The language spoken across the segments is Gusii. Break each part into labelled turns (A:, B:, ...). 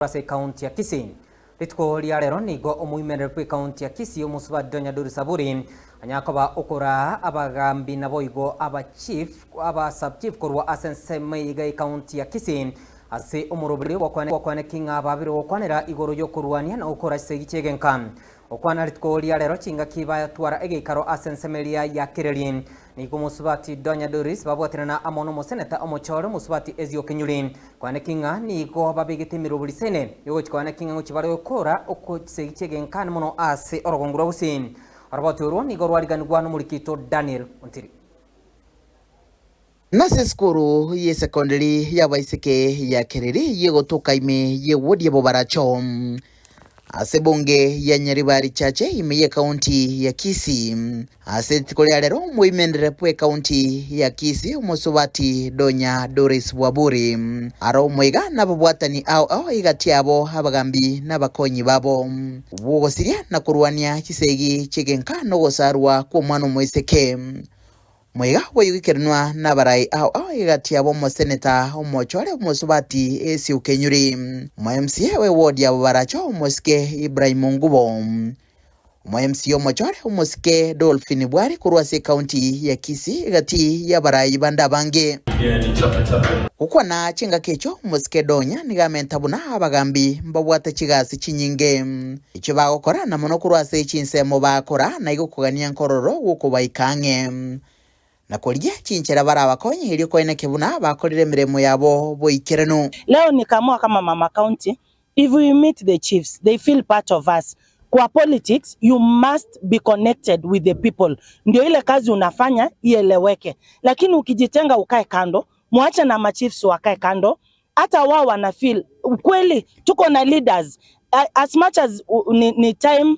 A: Ase ekaunti ya Kisii. Rituko ria rero nigo omoimereri bw'ekaunti ya Kisii omosubati Donya Doris Aburi anyare koba okoraa abagambi naboigo aba chief aba sub chief korwa ase ensemo eye iga ekaunti ya Kisii ase omoroberi bw'okoeneki ng'a babire gokwanera igoro y'okorwania na gokora chisegi chi'egenka. Okwana rituko ria rero chingaki batwara egeikaro ase ensemo eria ya Kereri. Nigo omosubati Donya Doris babwaterana amo nomoseneta omochore omosubati Ezio Kenyuri koaneki ng'a nigo babegete emerobori sene yogochia koaneki ng'a ngochia bare gokora oko chisegi chi'egenkani mono ase orogongo rwa Gusii. Oroboti orwo nigo rwariganigwa nomoriki oito Daniel Ontiri.
B: Nase esukuru y'esekondari y'abaiseke ya Kereri y'egotoka ime y'ewodi ya Bobaracho, ase ebunge ya Nyaribari Chache ime y'ekaunti ya Kisii. Ase rituko ria rero omoimenere bw'ekaunti ya Kisii omosubati Donya Doris Bwaburi are omoiga nababwatani ao ao egati yabo abagambi nabakonyi babo bw'ogosiria na korwania chisegi chi'egenka nogosarwa kw'omwana omoiseke. Moiga bw'oigikeranwa nabarai ao ao egati yabo omoseneta omochore omosubati Esau Kenyuri, omo MCA we ward ya Bobaracho omosike Ibrahim Ngubo, omo MCA omochore omosike Dolphin Bwari korwa ase ecounty ya Kisii egati y'abarai bande abange. Gokwana chingaki echio omosike Donya nigo amenta buna abagambi mbabwate chigasi chinyinge. Echio bagokora, na mono korwa ase chinsemo bakora, na igo kogania nkororo gw'okobaika ang'e, na korigia chinchera barabakonye erio koeneke buna bakorire emeremo yabo boikeranu.
C: Leo nikaamua kama mama county if we meet the chiefs they feel part of us kwa politics you must be connected with the people ndio ile kazi unafanya ieleweke lakini ukijitenga ukae kando muache na machiefs wakae kando hata wao wana feel kweli tuko na leaders as much as ni, ni time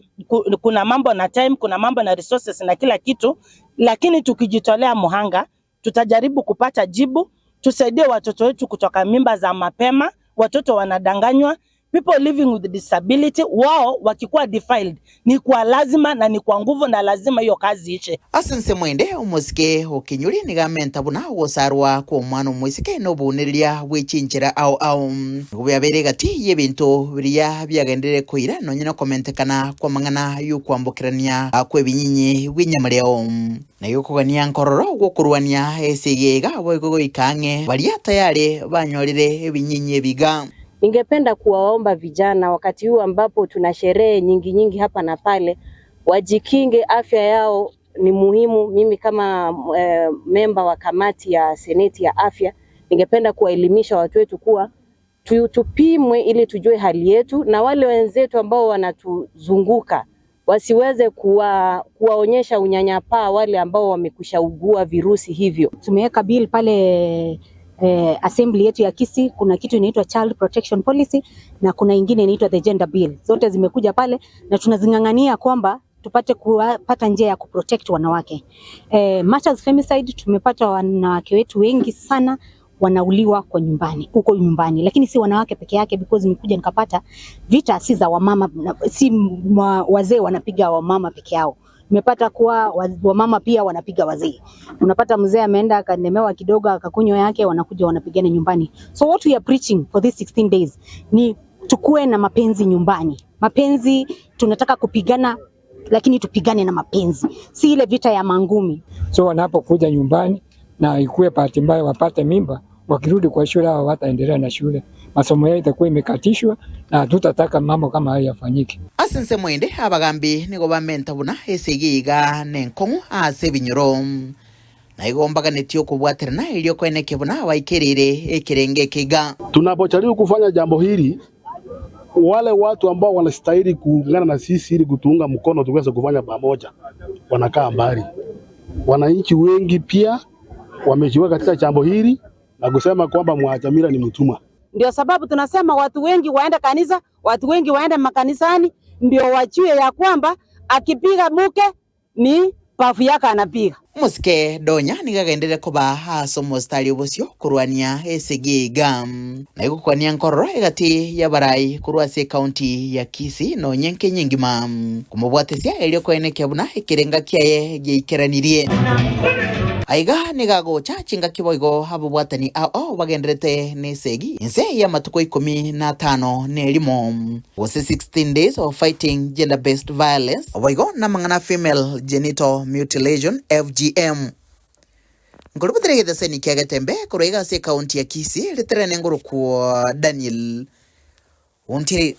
C: kuna mambo na time, kuna mambo na resources na kila kitu, lakini tukijitolea muhanga tutajaribu kupata jibu, tusaidie watoto wetu kutoka mimba za mapema. Watoto wanadanganywa, people living with disability wao wakikuwa defiled ni kwa lazima na ni kwa nguvu na lazima hiyo kazi iche.
B: Ase ensemo ende omosike o Kinyuri nigo amenta buna ogosarwa kw'omwana omoiseke nobounereria bwe chinchera ao ao. Nigo biabeire egati y'ebinto biria biagenderere koira nonya nokomentekana kw'amang'ana y'okwambokerania kw'ebinyinyi bw'enyamareo. Na igo kogania nkororo gw'okorwania esegi iga boigo goika ang'e baria tayari banyorire ebinyinyi ebi iga.
D: Ningependa kuwaomba vijana wakati huu ambapo tuna sherehe nyingi nyingi hapa na pale, wajikinge, afya yao ni muhimu. Mimi kama e, memba wa kamati ya seneti ya afya, ningependa kuwaelimisha watu wetu kuwa tupimwe ili tujue hali yetu, na wale wenzetu ambao wanatuzunguka wasiweze kuwa, kuwaonyesha unyanyapaa wale ambao wamekushaugua virusi hivyo.
E: Tumeweka bill pale eh, assembly yetu ya Kisii, kuna kitu inaitwa Child Protection Policy na kuna ingine inaitwa the Gender Bill. Zote zimekuja pale na tunazing'ang'ania kwamba tupate kupata njia ya kuprotect wanawake. Eh, matters femicide tumepata wanawake wetu wengi sana wanauliwa kwa nyumbani huko nyumbani, lakini si wanawake peke yake, because nimekuja nikapata vita si za wamama, si wazee wanapiga wamama peke yao. Nimepata kuwa wamama pia wanapiga wazee. Unapata mzee ameenda akanemewa kidogo akakunywa yake, wanakuja wanapigana nyumbani. So what we are preaching for these 16 days ni tukue na mapenzi nyumbani. Mapenzi tunataka kupigana lakini tupigane na mapenzi, si ile vita ya mangumi.
F: So wanapokuja nyumbani na ikuwe bahati mbaya wapate mimba, wakirudi kwa shule hao wataendelea na shule, masomo yao itakuwa imekatishwa na hatutataka mambo kama hayo yafanyike.
B: Ase ensemo ende abagambi nigo bamenta buna esegi iga nenkong'u ase ebinyoro, na igo mbaganetie okobwaterana erio koenekia buna baikereire ekerengo eke iga.
G: Tunapojaribu kufanya jambo hili, wale watu ambao wanastahili kuungana na sisi ili kutuunga mkono tuweze kufanya pamoja wanakaa mbali. Wananchi wengi pia wamejiweka katika jambo hili na kusema kwamba Mwachamila ni mtumwa.
C: Ndio sababu tunasema watu wengi waende kanisa, watu wengi waende makanisani, ndio wajue ya kwamba akipiga mke ni pafu yake anapiga.
B: Omosike Donya nigo agenderere koba ase omositari obosio korwania esegi iga, na igo gokwania nkororo egati y'abarai korwa ase ekaunti ya Kisii nonye Kenya engima komobwatesia erio koenekia buna ekerenga kiaye giaikeranirie. Aiga nigo agocha chingaki boigo ababwatani ao bagenderete nesegi inse y'amatuko ikomi na atano na erimo, gose 16 days of fighting gender based violence, boigo namang'ana female genital mutilation, FGM. Nkorobotera egeteseni kia Getembe korwa iga ase ekaunti ya Kisii, riterene ngorokwo Daniel Ontiri.